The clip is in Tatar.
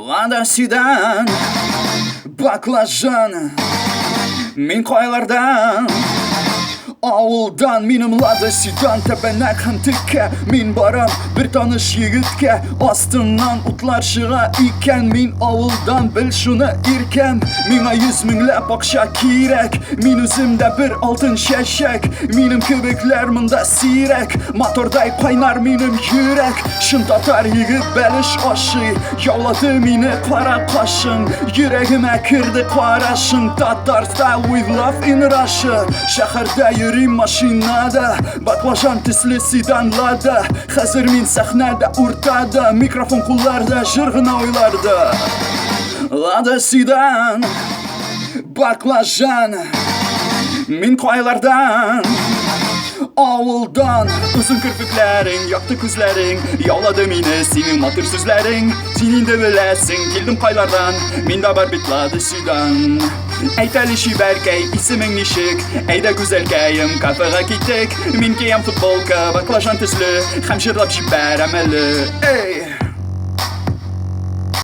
Лада седан, баклажан. Мин кайлардан? Авылдан. Минем Лада седан тәбәнәк һәм текә. Мин барам бер таныш егеткә, астыннан утлар чыга икән. Мин авылдан, бел шуны, иркәм. Миңа 100 меңләп акча кирәк. Мин үзем дә бер алтын чәчәк. Минем кебекләр монда сирәк. Мотордай кайнар минем йөрәк. Чын татар егет бәлеш ашый. Яулады мине кара кашың. Йөрәгемә керде карашың. Татар style with love in Russia. Шәһәрдә йөрим машинада. Баклажан төсле седан Лада. Хәзер мин сәхнәдә уртада. Микрофон кулларда, җыр гына уйларда. Лада седан, баклажан. Мин кайлардан? Авылдан. Озын керфекләрең, якты күзләрең яулады мине синең матур сүзләрең. Син инде беләсең, килдем кайлардан. Миндә бар бит Лада седан. Әйт әле, чибәркәй, исемең ничек? Әйдә, гүзәлкәем, кафега киттек. Мин киям футболка, баклажан төсле, һәм җырлап җибәрәм әле. Эй!